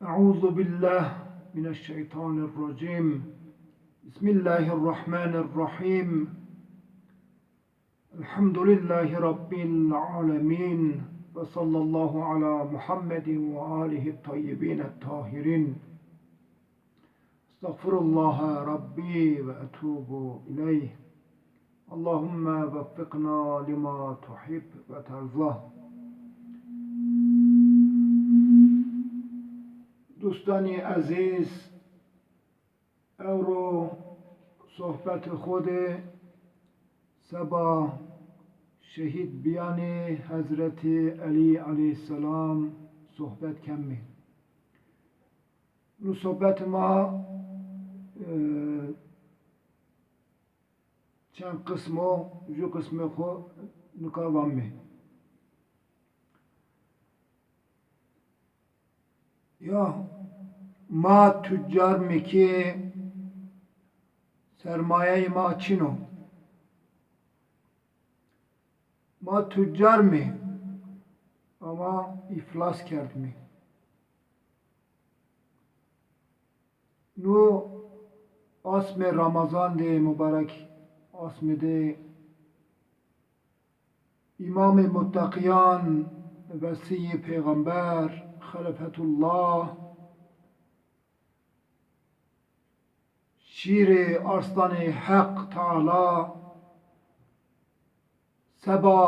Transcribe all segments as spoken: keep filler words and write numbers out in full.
أعوذ بالله من الشيطان الرجيم. بسم الله الرحمن الرحيم. الحمد لله رب العالمين. وصلى الله على محمد وآله الطيبين الطاهرين. أستغفر الله ربي وأتوب إليه. اللهم وفقنا لما تحب وترضى. Dostanê ezîz, ewro sohbetê xo de seba şehîd bîyanê Hezretî Elî eleyhîsselam sohbet kemî. Nu sohbetê ma, e, çend qism o, ju qismê xo nika vamê. Ya, ma tucar mî ki sermayeyê ma çin o. Ma tucar mî, ama îflas kerdmî. Nu asmê Ramazan de, mubarek asmê de, Îmamê Muttaqîyan, Vesîyê Pêxember, Xelîfetullah, Şîrê Arslanê Heq Teala, seba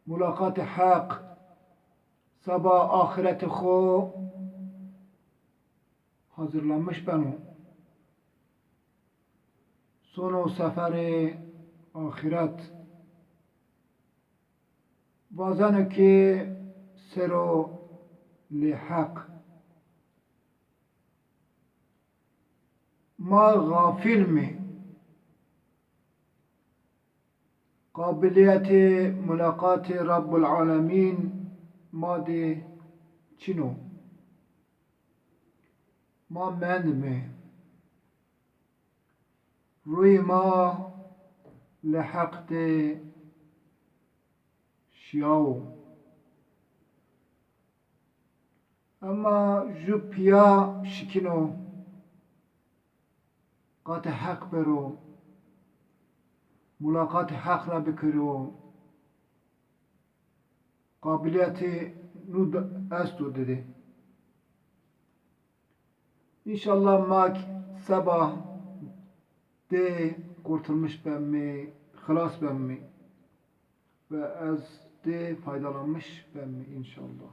mulaqatê Heq, seba axîretê xo hazirlanmiş beno. Sono seferê axîret. Vazeno ki sero lêheq. Ma xafil mî. Qabiliyetê mulaqatê Rabbul Alemîn ma de çin o. Ma mendimê. Rûyê ma lêheq de şîyawo. Ema ju pîya şikîno qatê Heq bero, mulaqatê Heq ra bikero, qabiliyetê nu de esto didê. Înşallah ma k-, seba de qurtulmuş bemî, xilas bemî ve ez de faydalanmış bemî înşallah.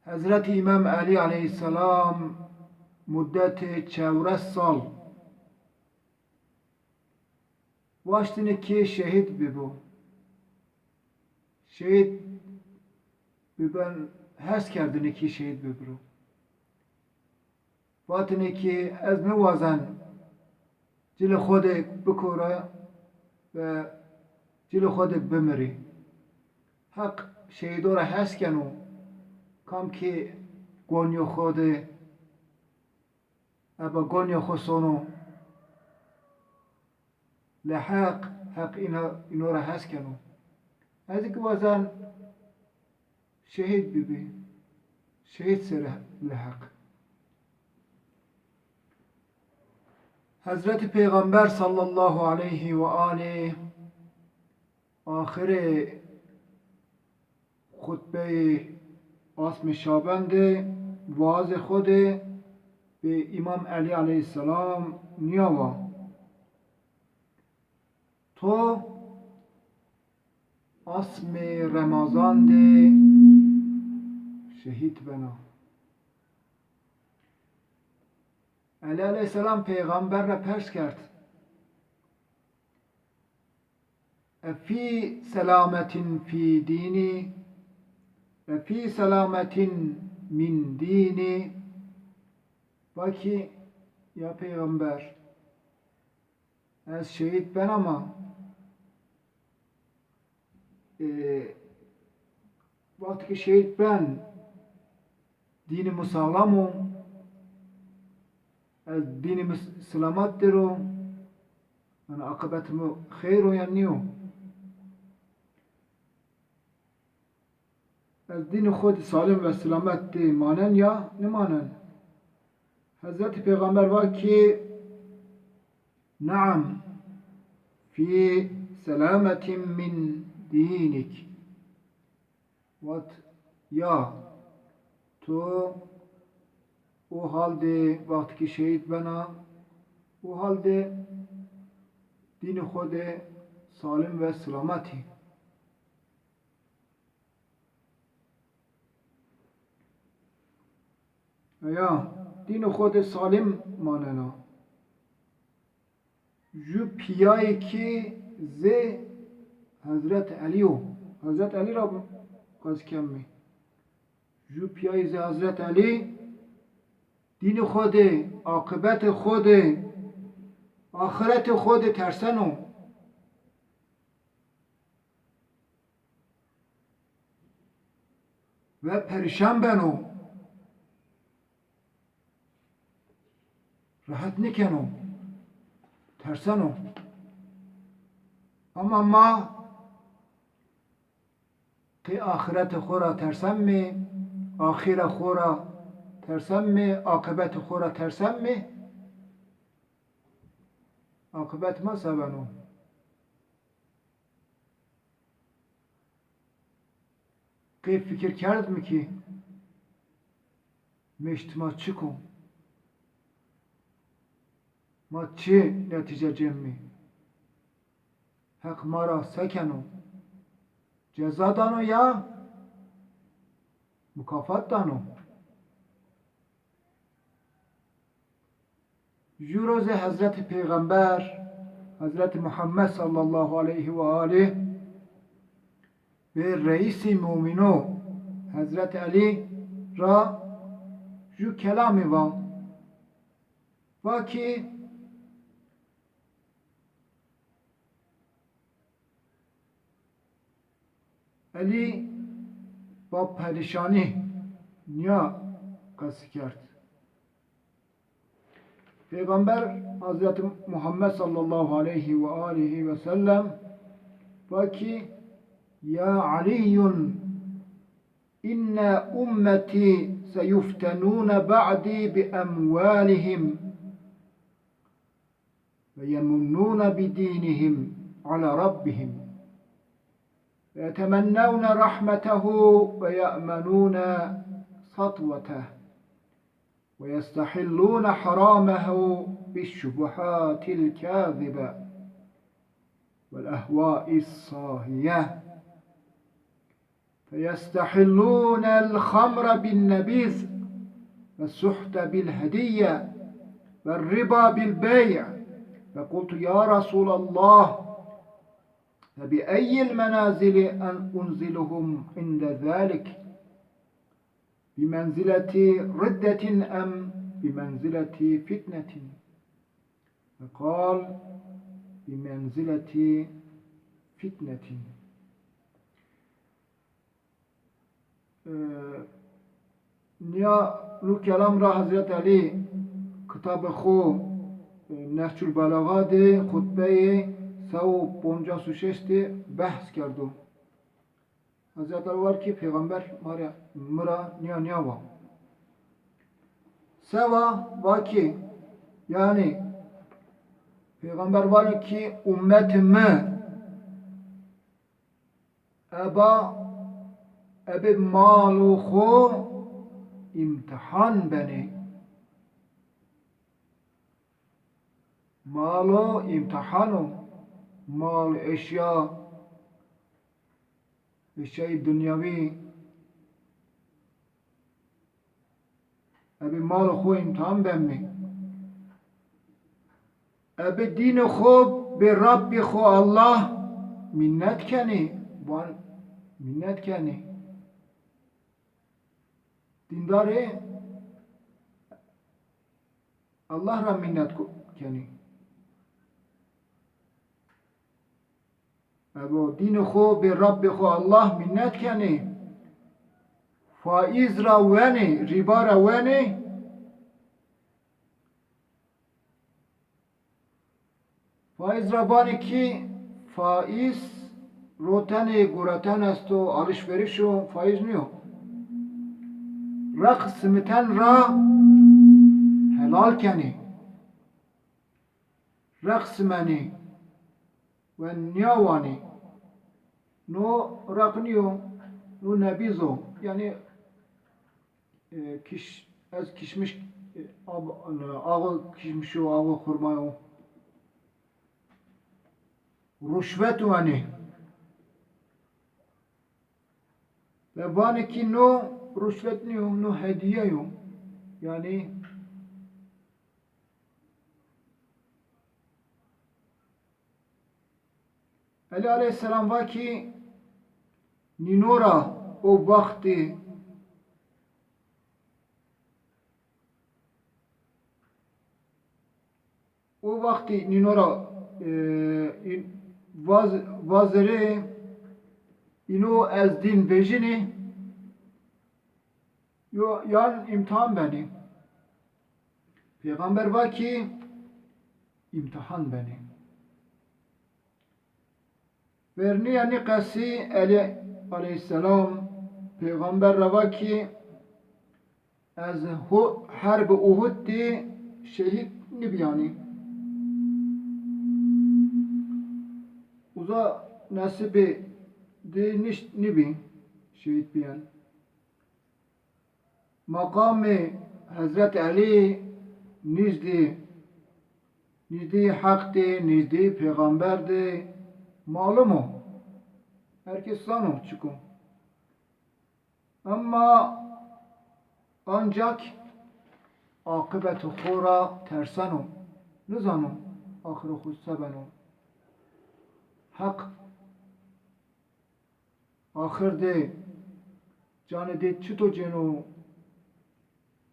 Hezretî Îmam Elî eleyhîsselam muddetê çewres sal waştîne ki şehîd bibo. Şehîd biben, hes kerdine ki şehîd bibiro. Vatine ki ez niwazen cilê xo de bikore ve cilê xo de bimirî. Heq şehîdo ra hes keno, kam ki gonîyo xo de, ebe gonîyo xo sono. Lêheq, Heq îna, îno ra hes keno. Ez ki wazen şehîd bibî. Şehîd serê lêheq. Hezretî Peyxamber sallallahu aleyhi ve aleyh axirê xutbeyê asmê Şaben de, vaazê xo de bi Îmam Elî eleyhîsselam nîya wa. To asmê Remazan de şehîd bena. Elî eleyhîsselam peyxamber ra pers kerd. Efî selametin fî dînî, efî selametin min dînî. Va ki, ya peyxamber, ez şehîd ben ama, e, wextê ki şehîd ben, dînê mi saxlam o, ez dînê mi s-, selamet der o, yanî aqibetê mi xeyr o yan nîyo? Ez dînê xo de salim ve silamet de manen ya nimanen? Hezretî Peyxamber va ki, "Naam, fî selametin min dînik." Vat, ya, to o hal de, wextî ki şehîd bena, o hal de dînê xo de salim ve silamet î. Ya, dînê xo de salim manena. Ju pîyayê ki zê Hezret Elî yo. Hezret Elî ra qesî kemî. Ju pîyayê zê Hezret Elî dînê xo de, aqibetê xo de, axiretê xo de terseno. Ve perîşan beno. Rehet nêkeno. Terseno. Ama ma qey axirete xo ra tersenmê, axîre xo ra tersenmê, aqibetê xo ra tersenmê, aqibet ma se beno? Qey fikir kerdmî ki mêşt ma çik o? Ma çi netîce cemî? Heq ma ra se keno? Ceza dano ya mukafat dano? Ju rozê Hezretî Peyxamber, Hezretî Muhammed sallallahu aleyhi ve alih, ve reîsî mumîno Hezretî Elî ra ju kelamî va. Va ki, Elî ba perîşanî nîya qesî kerd. Peyxamber Hezretî Muhammed sallallahu aleyhi ve aleyhi ve sellem va ki, "Ya Aliyyun, inne ummeti seyuftenûne ba'dî bi emwalihim." ويمنون بدينهم على ربهم ويتمنون رحمته ويأمنون سطوته ويستحلون حرامه بالشبهات الكاذبة والأهواء الصاهية. فيستحلون الخمر بالنبيذ، والسحت بالهدية، والربا بالبيع. فقلت: يا رسول الله، فبأي المنازل أن أنزلهم عند ذلك؟ بمنزلة ردة أم بمنزلة فتنة؟ فقال: بمنزلة فتنة. E, nîya nu kelam ra Hezret Elî kitabê xo, e, Nehcul Belaxa de xutbeyê se û poncas û şeş de behs kerdo. Hezret Elî war ki Peyxamber ma ra, mi ra nîya nîya va. Se va, va ki, yanî Peyxamber vano ki ummetê mi eba, ebe malo xo îmtîhan benê. Malo îmtîhan o, mal, eşya, eşyayê dinyawî. Ebe mala xo îmtîhan benmê. Ebe dînê xo bi Rabbê xo Allah mînnet kenê. Van mînnet kenê. Dîndarê Allah ra mînnet ko-, kenê. Ebo dînê xo bê Rabbê xo Allah mînnet kenê. Faîz ra wenê, rîba ra wenê. Faîz ra vanê ki faîz Rotenê gureten esto, alişverîş o, faiz nîyo. Req simiten ra helal kenê. Req simenê we nîyawanê. No req nîyo, no nebîz o. Yanî, e, kiş-, ez kişmiş, e, ab-, e, awe kişmiş o, awe xurma yo. Ruşvet wenê. Ve vanê kî no ruşvet nîyo, no hedîye yo. Yanî Elî aleyhîsselam va kî nîno ra o wextî, o wextî nîno ra, e, în-, vaz-, vazirê îno ez dîn vejînî, yo, yan îmtihan benî. Peyxamber va kî îmtihan benî. Vernîya nî qesî Elî aleyhîsselam peyxamber ra va kî ez ho-, herbê Uhud de şehîd nîbîyanî. Uza nesîbê de nîşt nîbî şehîd bîyen. Meqamê Hezret Elî nîzdî, nîzdî Heq de, nîzdî Peyxamber de malum o. Her kes zano çik o. Ema ancak aqibetê xo ra terseno. Nizano axirê xo se beno. Heq axir de canê de çito cêno?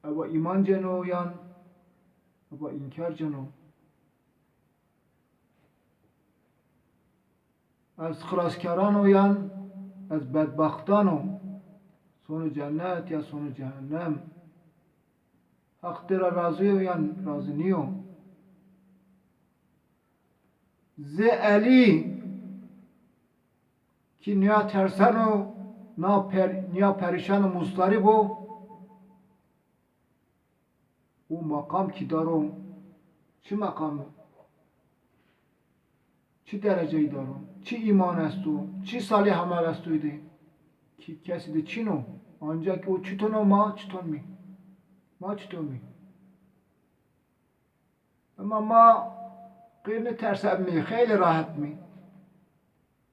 Ewa îman cêno yan ewa înkar cêno? Ez xilaskeran o yan ez bedbaxtan o? Sono cennet ya sono cehennem? Heq têra razî yo yan razî nîyo? Zê Elî kî nîya terseno, na per-, nîya perîşan û mustarîb o. O meqam kî daro, çi meqam o? Çi dereceyî daro? Çi îman esto? Çi salih amel esto êdî? Kî kesî de çin o. Ancak o çiton o, ma çiton mî? Ma çiton mî? Ema ma qîr nitersebmî, xeylê rahetmî.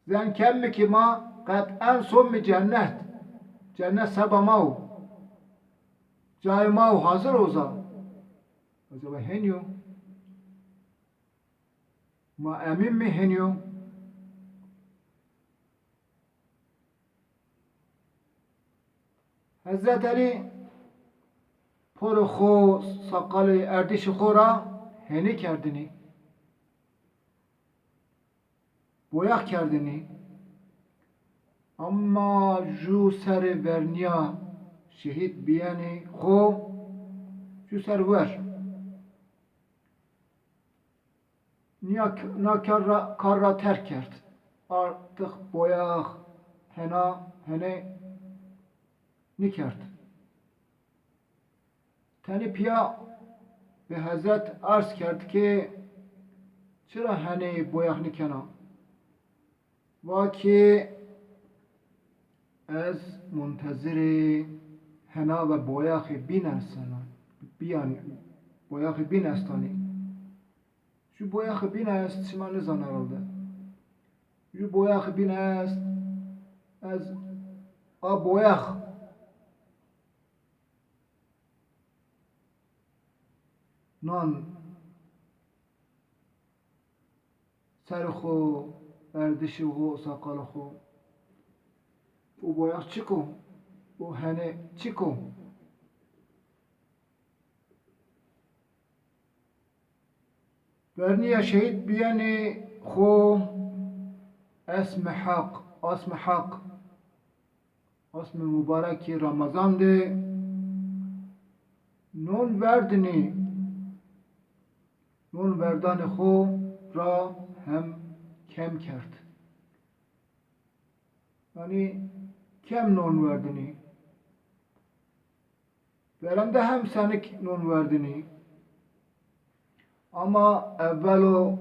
Zen kemmî kî ma qet'en sonmî cennet. Cennet seba ma o. Cayê ma o, hazir o uza. Acaba henî yo? Ma emîn mî henî yo? Hezret Elî porê xo, saqalê erdîşê xo ra henî kerdinî. Boyax kerdinî. Ema ju serê vernîya şehîd bîyenî xo, ju ser wer. Nîya k-, na kar ra, kar ra terk kerd. Artıq boyax hena, hene nîkerd. Tenê pîya bi Hezret erz kerd ke çira henê boyax nîkena? Va ke ez muntezirê hena ve boyaxê bîn estena, bîyan, boyaxê bîn estanî. Ju boyaxê bîn est, şima nizan herhalde. Ju boyaxê bîn est, ez a boyax nan serê xo, erdişê xo, saqalê xo. O boyax çik o? O hene çik o? Vernîya şehîd bîyenê xo esmê Heq, asmê Heq, asmê mubarekê Remezan de non verdinî, non verdanê xo ra hem kem kerd. Yanî kem non werdinî. Verende hem senik non werdinî. Ama ewelo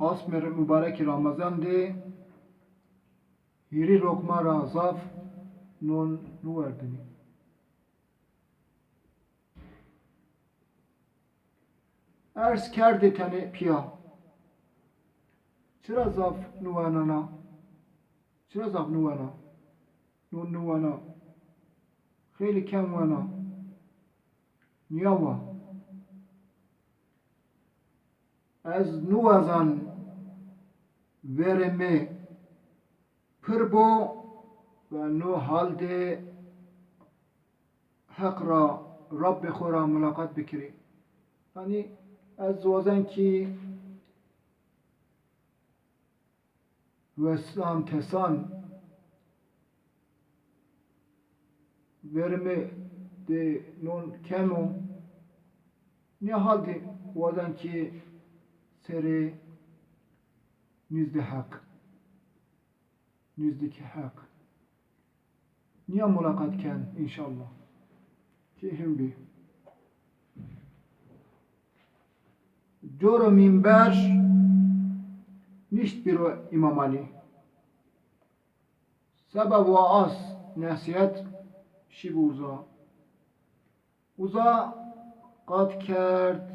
asmê mubarekî Ramazan de hîrî lokma ra zaf non nûwerdinî. Erz kerdê tenê pîya, çira zaf nûwenana? Çira zaf nûwena? Nû-, nûwena. Xeylî kem wena. Nîya wa. Ez nûwazan verê mi pir bo ve no hal de Heq ra, Rabbê xo ra mulaqat bikirî. Yanî ez wazen kî wesan tesan verê mi de non kem o. Nîya hal de wazen kî serê nîzdê Heq. Nîzdîkî Heq. Nîya mulaqat ken înşallah. Kî him bî. Coro mînber nîşt pîro Îmam Alî. Seba waaz, nesîhet şîbû uza. Uza qat kerd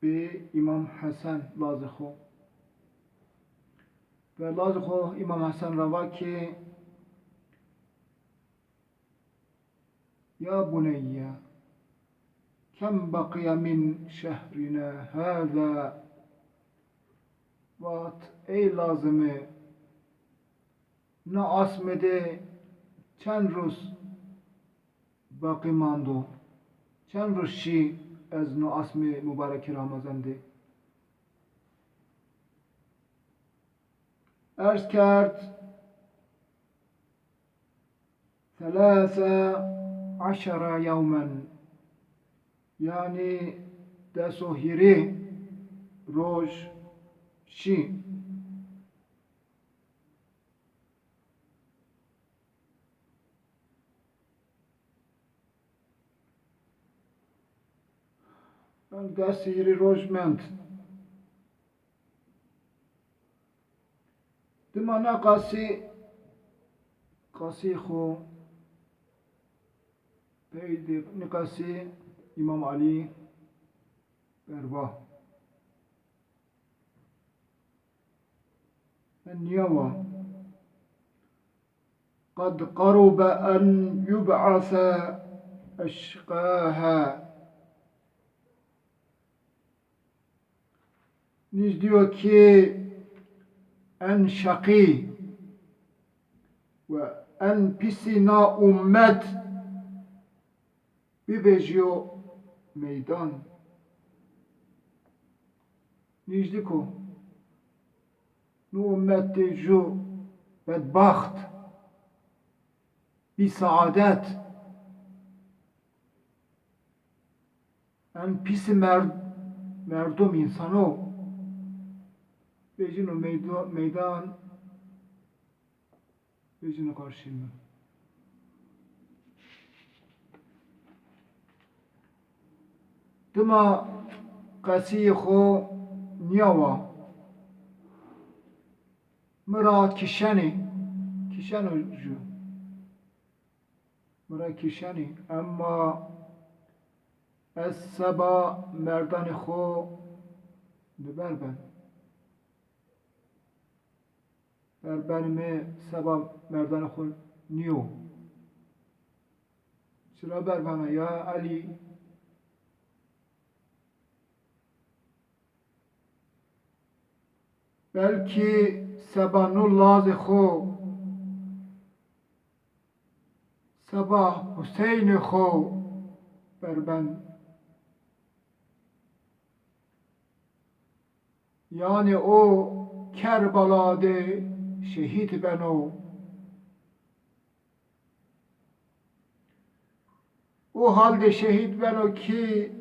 bi Îmam Hesen lazê xo. Ve lazê xo Îmam Hesen ra va ki, ya buneyye, kem beqîye min şehrîne hâzâ? Vat, ey lazê mi, na asmê de çend ruz baqî mando? Çend ruz şî ez no asmê mubarekî Ramazan de? Erz kerd, selâse eşere yewmen, yanî des û hîrê roj şî. Yanî des hîrê roj mend. Dima na qasî, qasî xo pey de nî qasî Îmam Alî berva. Nîya wa. Qad qarube en yub'ase eşqaha. Nîzdî yo ki en şeqî ve en pîsî na ummet bivejîyo meydan. Nîjdîk o. No ummet de ju bedbaxt, bîsaadet, en pîsî mer-, merdum, însano vejîno meydo-, meydan. Vejîno qarşî mi. Dima qesîyê xo nîya wa. Mi ra kişenê, kişeno ju. Mi ra kişenê, emma ez seba merdanê xo niberben. Berbenê mi seba merdanê xo nîyo. Çira berbena ya Elî? Belkî seba no lazê xo, seba Huseynê xo berben. Yanî o Kerbela de şehîd beno. O hal de şehîd beno ki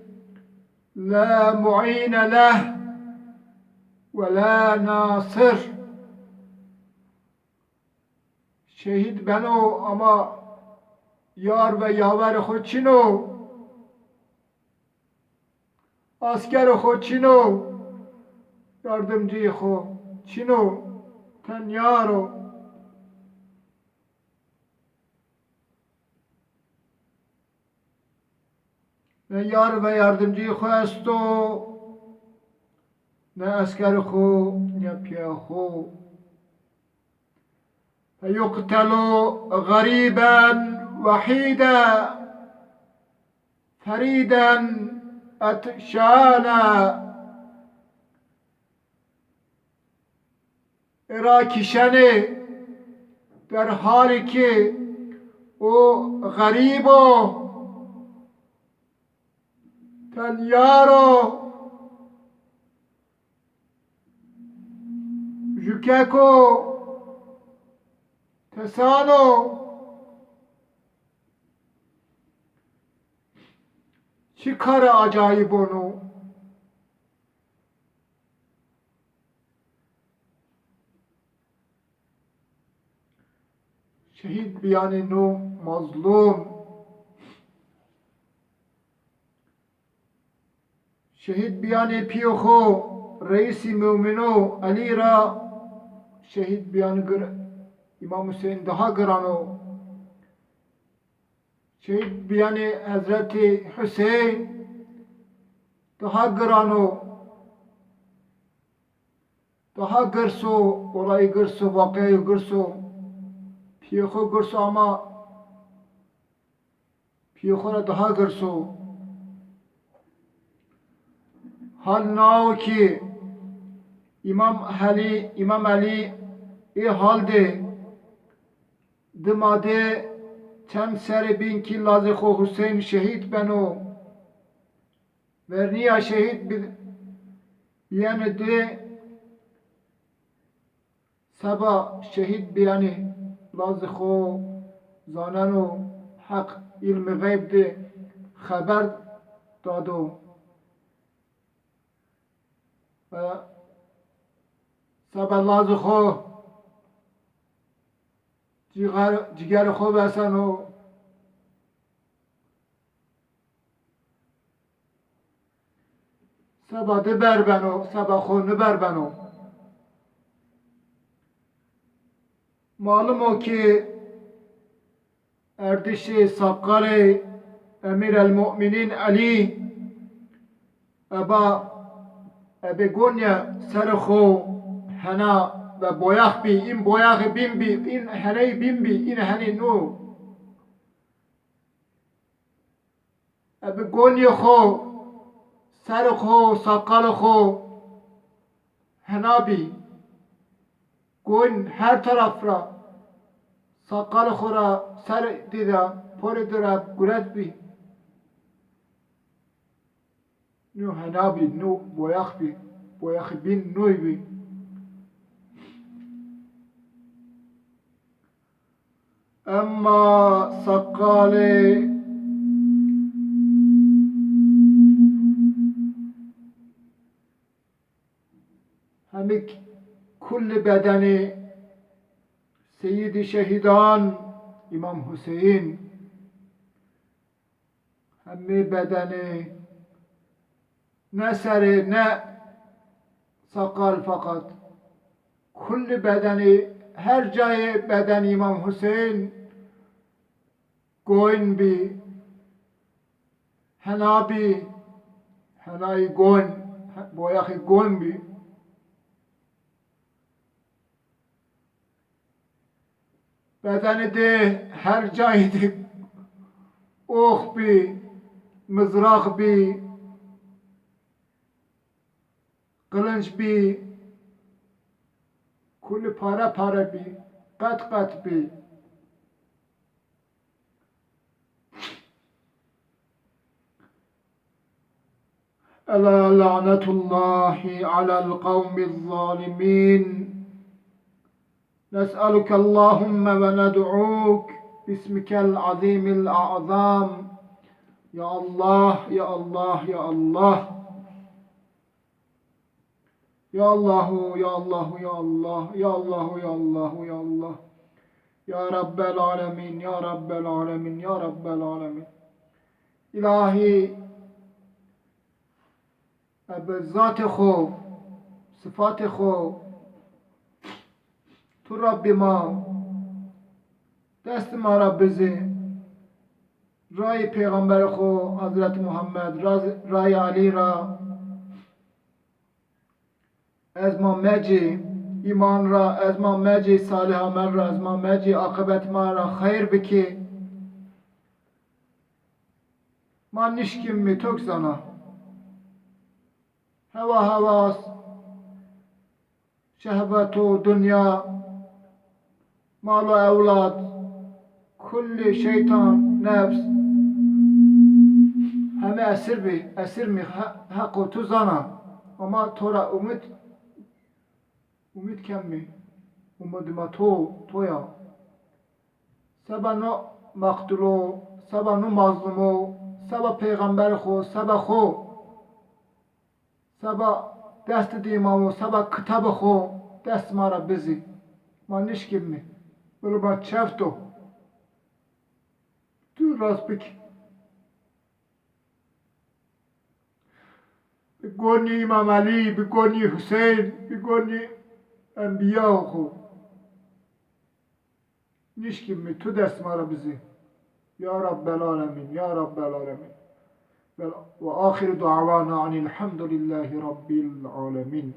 la muîne leh ve la nasir. Şehîd beno ama yar ve yaverê xo çin o. Askerê xo çin o. Yardimcîyê xo çin o. Tenyar o. Ne yar ve yardimcîyê xo esto, ne eskerê xo, ne pîyê xo. Feyuqtelu ğerîben wehîde, ferîden etşane. Ê ra kişenê, derhalî ki o xerîb o, tenyar o, jukek o, tesan o. Çi karê acayîbon o! Şehîd biyanê no mazlum. Şehîd biyanê pîyê xo, reîsî mumîno Elî ra şehîd biyanê gir-, Îmam Huseyn daha giran o. Şehîd biyanê Hezretî Huseyn daha giran o. Daha girs o, olayî girs o, waqiayî girs o. Pîyê xo girs o ama pîyê xo ra daha girs o. Hal na o ki Îmam Helî, Îmam Elî ê hal de dima de çend serê bîn ki lazê xo Huseyn şehîd beno. Vernîya şehîd bi-, bîyenê de seba şehîd bîyenê lazê xo zaneno Heq îlmê xeyb de xeber dado. Ve seba lazê xo cîger-, cîgerê xo veseno. Seba di berbeno, seba xo niberbeno. Malum o ki erdîşê saqalê Emîr el-Mu'minîn Elî eba ebe gonye serê xo hena ve boyax bî, în boyaxê bîn bî, în heney bîn bî, în heney no. Ebe gonye xo, serê xo, saqalê xo hena bî. Gon her taraf ra, saqalê xo ra, serê di ra, porê di ra guret bî. No hena bî, no boyax bî, boyaxê bîn noy bî. Emma saqalê hemik kulli bedenê Seyîdî Şehîdan Îmam Huseyin, hemê bedenê, ne serê, ne saqal feqet, kulli bedenê, her cayê beden Îmam Huseyin goyn bî, hena bî, henayî goyn, boyaxî goyn bî. Bedenî de her cayî de ox bî, mizrax bî, qilinc bî, kulî pare pare bî, qet qet bî. ألا لعنة الله على القوم الظالمين. نسألك اللهم وندعوك باسمك العظيم الأعظم. يا الله، يا الله، يا الله. يا الله، يا الله، يا الله، يا الله، يا الله، يا الله. Ya Rabbel Alemin, Ya Rabbel Alemin, Ya Rabbel Alemin. İlahi, e, bi zatê xo, sıfatê xo, tu Rabbî ma, destê ma ra bizî, rayê peyxamberê xo Hazreti Muhammed, raz-, rayê Alî ra, ez ma mecî îman ra, ez ma mecî salih amel ra, ez ma mecî aqibet ma ra xeyr bikî. Ma nişkîmî, tok zana. Hewa hewas, şehweto, dinya, mal û ewlad, kullî şeytan, nefs, heme esir bî, esir mî, he-, Heqo tu zana. Ama to ra umid, umid kemmî. Umidê ma to, to ya. Seba no maqtulo, seba no mazlumo, seba peyxamberê xo, seba xo. Seba destê dî ma amo, seba kitabê xo dest ma ra bizî. Ma nişkîmî. Wilo ma çeft o. Tu rast bikî. Bi gonî Îmam Elî, bi gonî Huseyn, bi gonî enbîya xo. Nişkîmî, tu dest ma ra bizî. Ya Rabbel Alemin, Ya Rabbel Alemin. Ve, ve axiru da'wana anil hamdulillahî Rabbil Alemin.